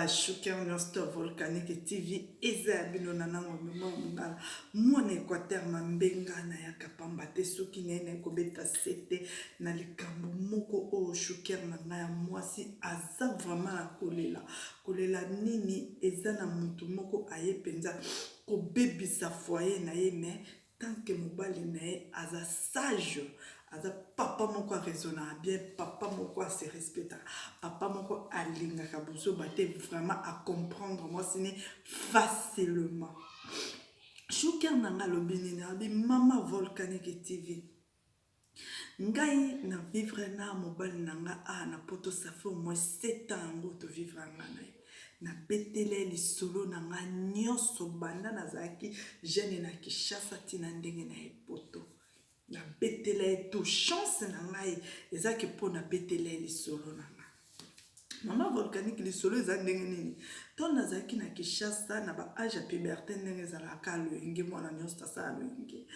Ba chouker nyonso to Volcanique TV, eza ya bino na nango mema mongala mwana Équateur mambenga nayaka pamba te. Soki naye naye kobeta sete na likambo moko oyo, chouker na ngai ya mwasi aza vraiment na kolela. Kolela nini? Eza na motu moko aye mpenza kobebisa foyer na ye, mais tant que mobali na ye aza sage, aza papa moko araisonnaka bien, papa moko ase respectaka, papa moko alingaka bozoba te, vraiment acomprendre mwasi ne facilement. Chouker na ngai alobi nini? Alobi: "Mama Volcanique TV, ngai na vivre na mobali na nga a na poto, ça fait au moins 7 ans yango tovivre nga na ye. Nabetele lisolo na nga nyonso banda nazalaki jeune na Kinshasa ntina ndenge na ye poto. Nabetela ye to chance na ngai ezalaki mpo nabetela ye lisolo na nga. Mama Volcanique, lisolo eza ndenge nini? Ntango nazalaki na Kinshasa, na ba âge ya puberté, ndenge ezalaka loyenge, mwana nyonso asala loyenge,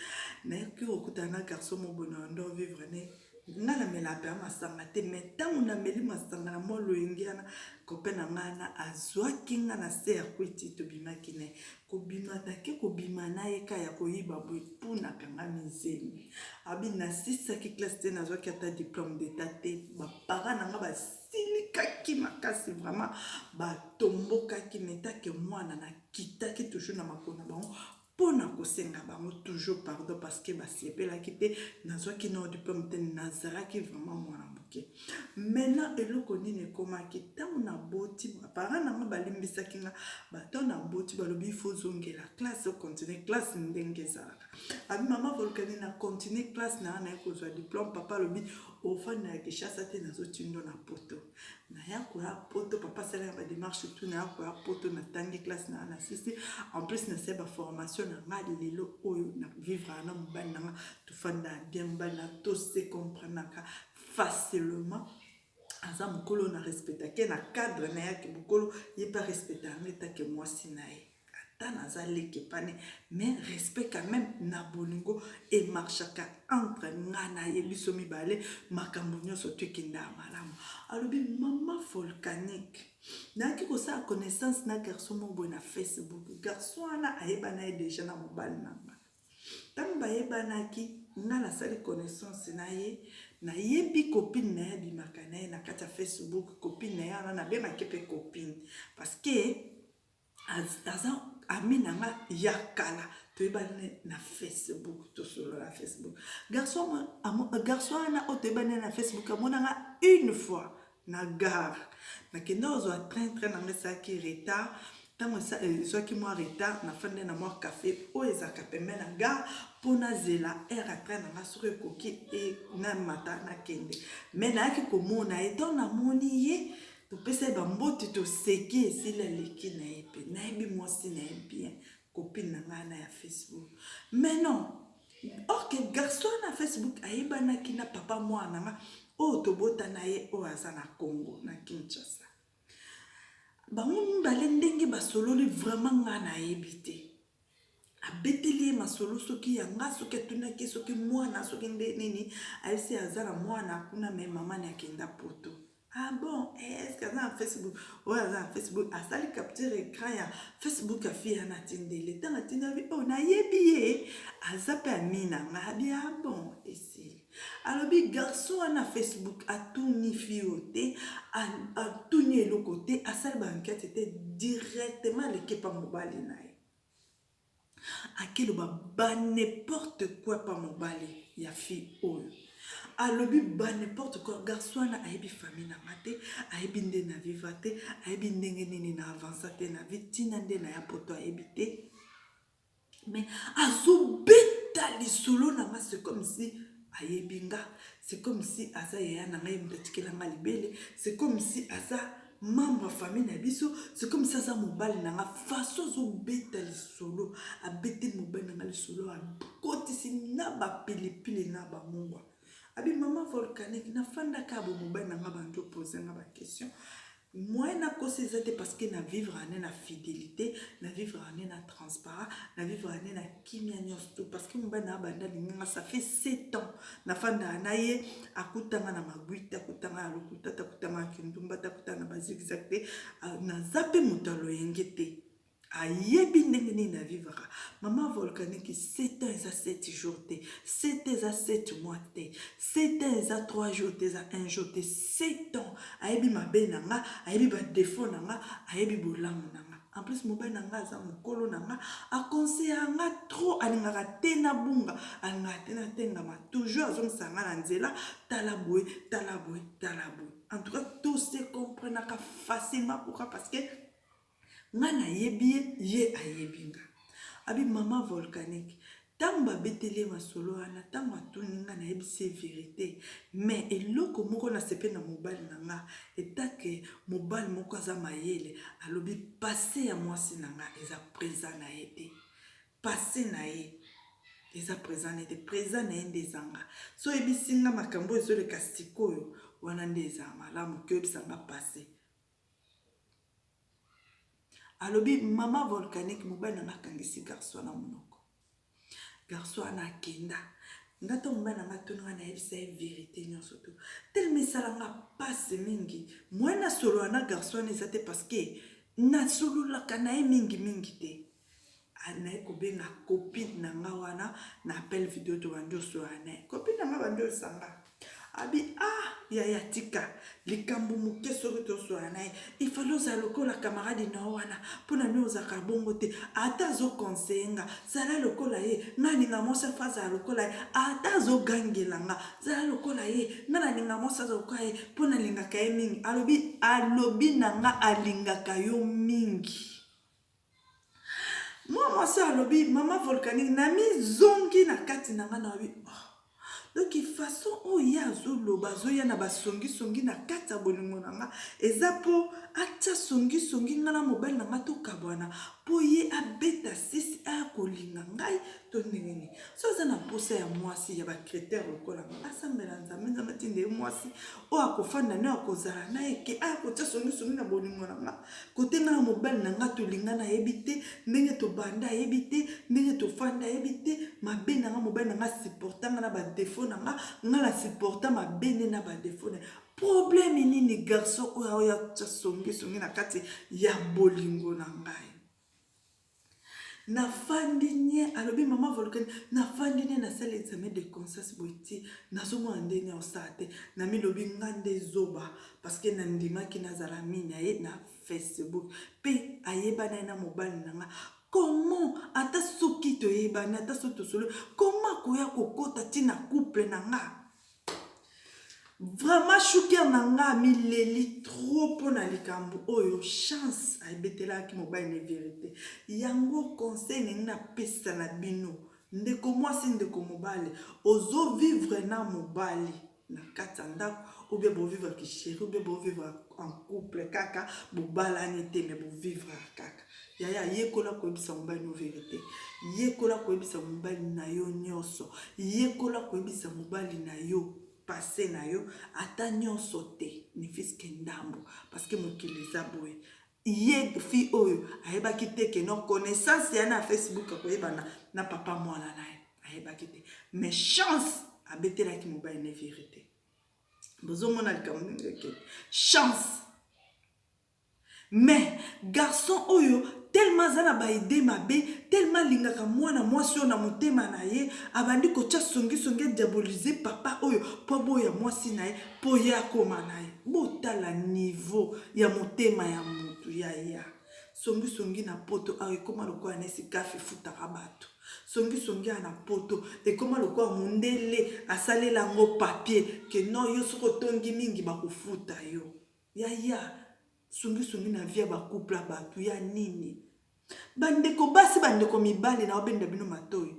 nayaki kokutana na garçon moko na ndo vivre ne nga. Namelaka mpe masanga te, mais ntango nameli masanga na mwa loyenge wana, copain na ngai wana azwaki nga na se ya kwiti, tobimaki na ye. Kobima nake kobima na ye ka ya koyiba boye, mpuna akanga mizemi. Abi nasisaki classe te, nazwaki ata diplôme d'état te. Baparents na nga basilikaki makasi, vraiment batombokaki, mais tant que mwana nakitaki toujours na makolo na bango mpona kosenga bango toujours pardon, parce que basepelaki te nazwaki no diplôme te, nazalaki vraiment mwana moke. Maintenant, eloko nini ekomaki? Ntango naboti, baparents na nga balimbisaki nga. Bato naboti balobi ifo ozongela classe, ocontinue classe ndenge ezalaka." Abi: "Mama Volcani, na continue classe na nga, naye kozwa diplôme. Papa alobi ofandi na Kinshasa te, nazotindo na poto." Naya koya poto, papa asalaka badémarche tout, naya koya poto, natangi classe na nga, na sisi, en plus nasali baformation na nga. Lelo oyo na vivre na mobali na nga, tofanda bien, mobali na tose comprenaka facilement. Aza mokolo, na respectake na cadre na ye ake mokolo, ye mpe arespectaka nga etake mwasi na ye, ata naza leki epane, mais respect quand même na bolingo emarchaka entre nga na ye, biso mibale, makambo nyonso to ekendaka malamu." Alobi: "Mama Volcanique, nayaki kosala connaissance na garçon moko boye na Facebook. Garçon wana ayebana ye déjà na mobali na nga. Ntango bayebanaki, nga nasali connaissance na ye, nayebi copine na ye, abimaka na ye na kati ya Facebook. Copine na ye wana nabengaki mpe copine parce que aza ami na nga ya kala, toyebani na Facebook, tosolola na Facebook. Garçon wana oyo toyebani na Facebook amonanga une fois na gare, nakende kozwa train, train na nga esalaki retard. Ntango ezwaki mwa retard, nafandi na mwa café oyo ezalaka pembe na gare mpo nazela heure ya train na nga. Soki ekoki, namata, nakende. Mais nayaki komona ye. Ntango namoni ye, topesa ye bambote, toseki, esili, aleki na ye mpe nayebi mwasi na ye bien, copine na ngai na ya Facebook. Mais non, or que garçon na Facebook ayebanaki na papa mwana na nga oyo tobota na ye, oyo aza na Congo, na Kinshasa. Bango mibale ndenge basololi, vraiment nga nayebi te. Abeteli ye masolo soki ya nga, soki atunaki, soki mwana, soki nde nini. Ayebisi aza na mwana kuna, mais mama na akenda poto. Ah bon, est ce que aza na Facebook?" Oyo aza na Facebook, asali capture écran ya Facebook ya fille wana, atindeli. Ntango atindeli, oyo nayebi ye, aza mpe ami na nga. Abi: "Ah bon." Esili. Alobi garçon wana Facebook atuni fille oyo te, atuni eloko te, asali baenquête te, directement aleki epa mobali na ye, akeloba ba n'importe quoi pa mobali ya fille oyo. Alobi ba n'importe quoi. Garçon wana ayebi famille na nga te, ayebi nde na vivre te, ayebi ndenge nini na avança te na vie, ntina nde na ya poto ayebi te, mais azobeta lisolo na nga, c'est comme si ayebi nga, c'est comme si aza yaya na ngai, moto atikela nga libele, c'est comme si aza membre ya famille na biso, c'est comme si aza mobali na nga. Façon azobeta lisolo, abeteli mobali na nga lisolo, akotisi na bapilipili na bamungwa." Abi: "Mama Volcanique, nafandaka bo, mobali na nga bandi opose nga baquestion. Moyen nakosa eza te parce que na vivre ane na fidelité, na vivre ane na transparent, na vivre ane na kimia nyonso tout parce que mobali na abanda alingi nga, ça fait 7 ans nafandaka na ye, akutanga na magwi te, akutanga na lokuta te, akutanga na kindumba te, akutanga na bazigzag te, naza mpe moto ya loyenge te. Ayebi ndenge nini na vivaka. Mama Volcanique, 7 ans eza 7 jours te, 7 ans eza 7 mois te, 7 ans eza 3 jours te, eza 1 jour te, 7 ans. Ayebi mabe na nga, ayebi ba défaut na nga, ayebi bolamu na nga. En plus mobali na nga aza mokolo na nga, aconseillaka nga trop, alingaka te nabunga, alingaka te natengama, toujours azongisaka nga na nzela, tala boye, tala boye, tala boye. En tout cas to se comprenaka facilement. Pourquoi? Parce que nga nayebi ye, ye ayebi nga. Abi mama Volcanique, ntango babeteli ye masolo wana, ntango atuni nga, nayebisi ye vérité. Mais eloko moko nasepe na mobali na nga, etake mobali moko aza mayele, alobi passé ya mwasi na nga eza présent na ye te, passé na ye eza présent na ye te, présent na ye nde ezanga. So oyebisi nga makambo oyo ezoleka sikoyo wana nde ezala malamu ke oyebisa nga passé. Alobi mama Volcanique, mobali na nga akangisi garçon na monoko, garçon wana akenda. Nga to mobali na nga tuni nga, nayebisa ye vérité nyonso to telema. Esalanga mpasi mingi, mwa nasolola na garçon wana eza te parce que nasololaka na ye mingimingi te. Naye kobenga copine na nga wana na appel vidéo, tobandi osolola na ye. Copine na nga bandi osanga, abi: "Ah yaya, tika likambo moke, soki tosolola na ye, ifale ozala lokola camarade na yo wana. Mpona nini ozalaka bongo te? Ata azoconseiller nga, zala lokola ye. Nga alinga mwasi afa azala lokola ye. Ata azogangela nga, zala lokola ye. Nga nalinga mwasi aza lokola ye mpo nalingaka ye mingi." Alobi na nga alingaka yo mingi. Mwa mwasi alobi: "Mama Volcanique, na mizongi na kati na nga, nalobi: oh. Donc façon oyo ye azoloba, azoya na basongisongi na kati ya bolingo na nga, eza mpo atia songisongi nga na mobali na nga tokabwana, mpo ye abeta sisi, aya kolinga ngai to ndenge nini? So aza na mposa ya mwasi ya bacritère lokola nga, asambela Nzambe, Nzambe atinde ye mwasi oyo akofanda ne, akozala na ye, ke aya kotia songisongi na bolingo na nga. Kote nga na mobali na nga tolinga, nayebi te ndenge tobanda, ayebi te ndenge tofanda, ayebi te mabe na nga. Mobali na nga supporta nga na badéfaut na nga, nga na supporta mabe nde na badéfaut na. Problème nini garçon oyo aoya tia songisongi na kati ya bolingo na ngai?" Nafandi nye, alobi mama Volcan, nafandi nye, nasali examen de conscience boye ti nazomona ndenge osala te. Namilobi nga nde zoba parce que nandimaki nazala mi na ye na Facebook mpe ayebana ye na mobali na nga. Comment, ata soki toyebani, ata soki tosolo, comment akoya kokɔta ntina couple na nga? Vraiment shuker na nga amileli trop mpo na likambo oyo. Chance ayebetelaki mobali na vérité yango. Conseil ndenge napesa na bino, ndeko mwasi, ndeko mobali, ozovivre na mobali na kati ya ndako, ou bien bovivre kichéri, ou bien bovivre en couple kaka, bobalani te mais bovivre kaka, yaya, yekola koyebisa mobali no vérité. Yekola koyebisa mobali na yo nyonso. Yekola koyebisa mobali na yo passé na yo, ata nyonso te, ne fût-ce que ndambo, parce que mokili eza boye. Ye fille oyo ayebaki te ke no connaissance ya na Facebook akoyebana na papa mwana na ye, ayebaki te. Mais chance abetelaki mobali na vérité. Bozomona likambo ndenge ekende. Chance. Mais garçon oyo, tellement aza na baidées mabe, tellement alingaka mwana mwasi oyo na motema na ye, abandi kotia songisongi, adiaboliser papa oyo mpo aboya mwasi na ye, mpo ye akóma na ye. Botala niveau ya motema ya motu. Ya songisongi na Poto awa ekóma lokola nesi gafe efutaka bato. Songisongi ya na Poto ekóma lokola mondele asalela yango papier ke non, yo soki otongi mingi bakofuta yo. Yaya, songisongi na vie ya bacouple ya bato ya nini? Bandeko basi, bandeko mibali, na obenda bino matoi.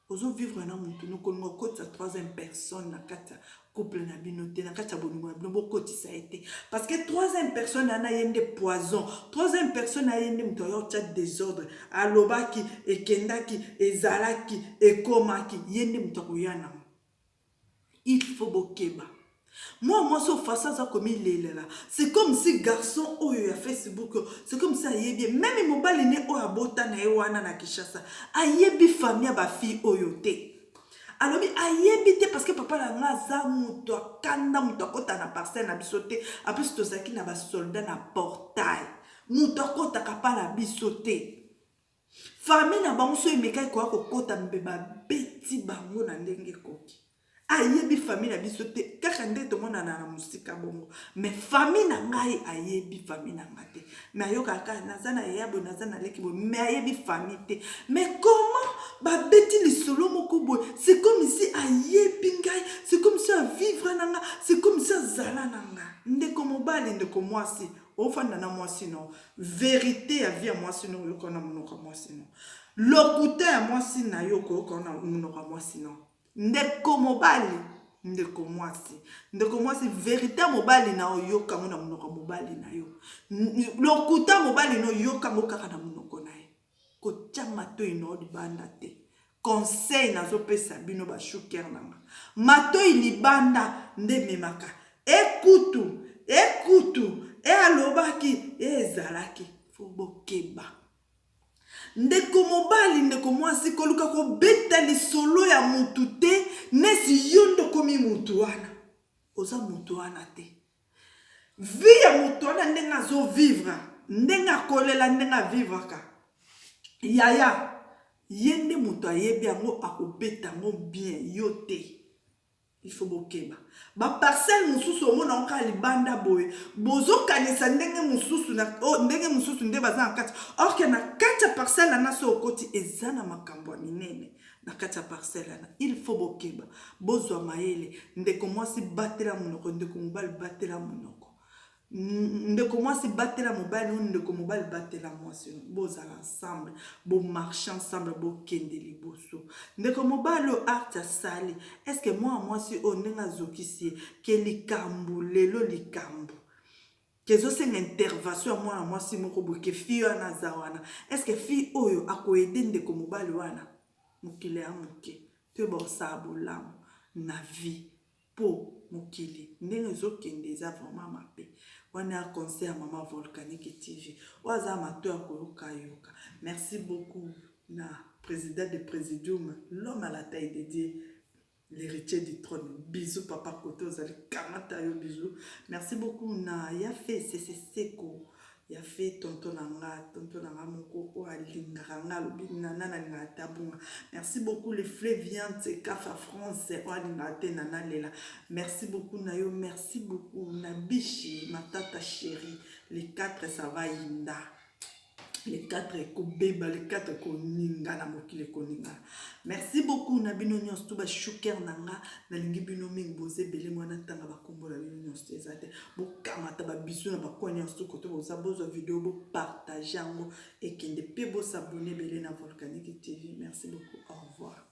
Ozovivre na motu, nokolinga okotisa troisième personne na kati ya couple na bino te, na kati ya bolingo na bino, bokotisa ye te, parce que troisième personne ana ye nde poison. Troisième personne aye nde moto aya otya désordre. Alobaki, ekendaki, ezalaki, ekomaki, ye nde moto akoya nango. Il faut bokeba. Mwana mwasi oyo façon aza komilelela, c'est comme si garçon oyo ya Facebook, c'est comme si ayebi ye. Meme mobali ne oyo abota na ye wana na Kinshasa, ayebi famille ya ba fille oyo te. Alobi ayebi te parce que papa na nga aza moto akanda, moto akota na parcelle na biso te. En plus tozalaki na ba soldats na portail. Moto akotaka pa na biso te. Famille na bango so emekaki koya kokota mbe babeti bango na ndenge ekoki. Ayebi famille na biso te, kaka nde tomonana na mosika bongo. Mais famille na ngai ayebi famille na ngai te. Mais ayokaka kaka naza na yaya boye, naza na leki boye, mais ayebi famille te. Mais comment babeti lisolo moko boye, c'est comme si ayebi ngai, c'est comme si avivre na ngai, c'est comme si azala na ngai. Ndeko mobali, ndeko mwasi, ofanda na mwasi no, verite ya vie ya mwasi no oyoka na monoko ya mwasi no, lokuta ya mwasi na yo okoyoka na monoko ya mwasi no. Ndeko mobali, ndeko mwasi, ndeko mwasi, verite ya mobali na oyoka yango na monoko ya mobali na yo, lokuta mobali na oyoka yango kaka na monoko na ye. Kotia matoi na yo libanda te. Conseil nazopesa bino ba shuker na nga, matoi libanda nde ememaka ekutu ekutu e alobaki e ezalaki. Fo bokeba. Ndeko mobali, ndeko mwasi, koluka kobeta lisolo ya mutu te nesi yo nde okomi mutu wana. Oza mutu wana te. Vie ya mutu wana ndenge azo vivre, ndenge akolela, ndenge avivraka, yaya ye nde mutu ayebi yango, akobeta yango bien, yo te. Il faut bokeba. Ba parcelle mosusu omona yango kaka libanda boye, bozokanisa ndenge mosusu na, oh, ndenge mosusu nde baza na kati, or que na kati ya parcelle wana so okoti eza na makambo ya minene na kati ya parcelle wana. Il faut bokeba, bozwa mayele. Ndeko mwasi batela monoko, ndeko mobali batela monoko, ndeko mwasi batela mobali no, ndeko mobali batela mwasi no. Bozala ensemble, bomarche ensemble, bokende liboso. Ndeko mobali oyo art asali, est ce que mwana mwasi oyo ndenge azokisi ye ke likambo lelo, likambo ke ezosenga intervention ya mwana mwasi moko boye, ke fille wana aza wana, est ce que fille oyo akoede ndeko mobali wana? Mokili ya moke, toyeba kosala bolamu na vie, po mokili ndenge ezokende eza vraiment mabe. Wana ya conseil ya mama Volcanique TV, oyo aza mato ya koyoka yoka. Merci beaucoup na président de présidium, l'homme à la taille de Dieu, l'héritier du trône. Bisous papa kote ozali, kamata yo bisous. Merci beaucoup na Yafe Sese Seko, Yafe tonton na nga, tonton na nga moko oyo alingaka nga, alobi nana nalingaka te abunga. Merci beaucoup le Flavien Tsekafa France oyo alingaka te nana lela. Merci beaucoup na yo, merci beaucoup na Bishi Matata chérie. Les 4 ça va yinda. Les 4 ekobeba, les 4 ekoningana, mokili ekoningana. Merci beaucoup na bino nyonso to ba shuker na nga, nalingi bino mingi, boza ebele, mwana ntanga bakombo na bino nyonso to eza te. Bokamata ba bisous na ba coin nyonso to kote boza, bozwa video, bopartage yango ekende, pe bosabonner ebele na Volcanique TV. Merci beaucoup, au revoir.